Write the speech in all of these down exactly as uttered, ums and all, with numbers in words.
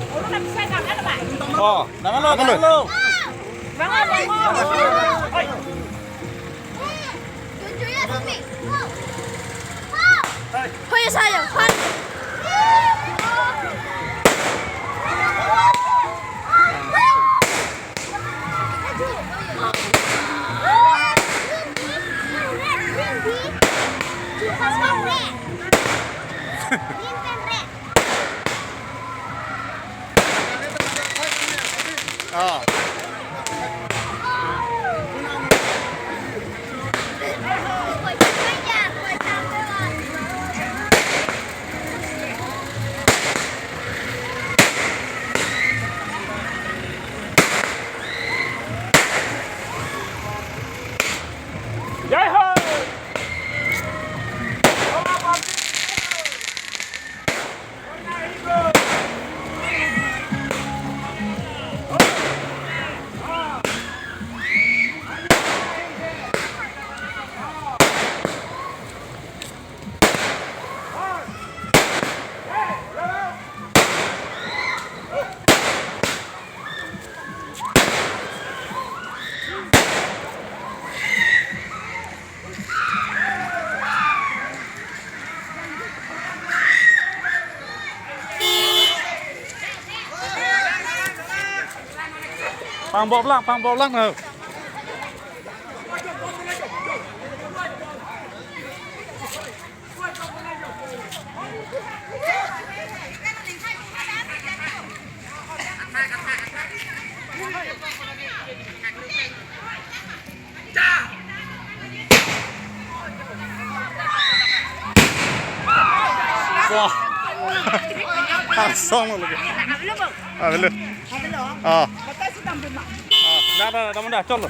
Oh, nanglo, nanglo. Hoy, sayo, fun. Oh. Jai ho! Pang boblang, pang boblang na. Wah. Asong lo lagi. Ah, belum. Ah. Ah, dah, dah, dah, dah, dah, cholo.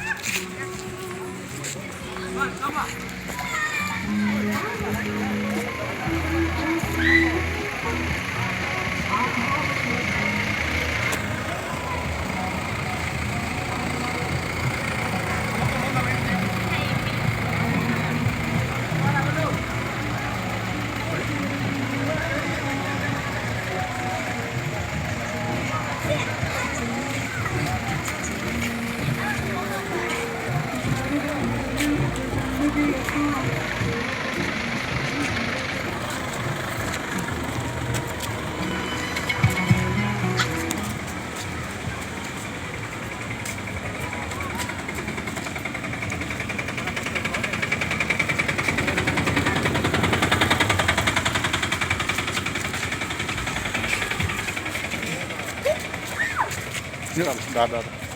Dah, dah, dah.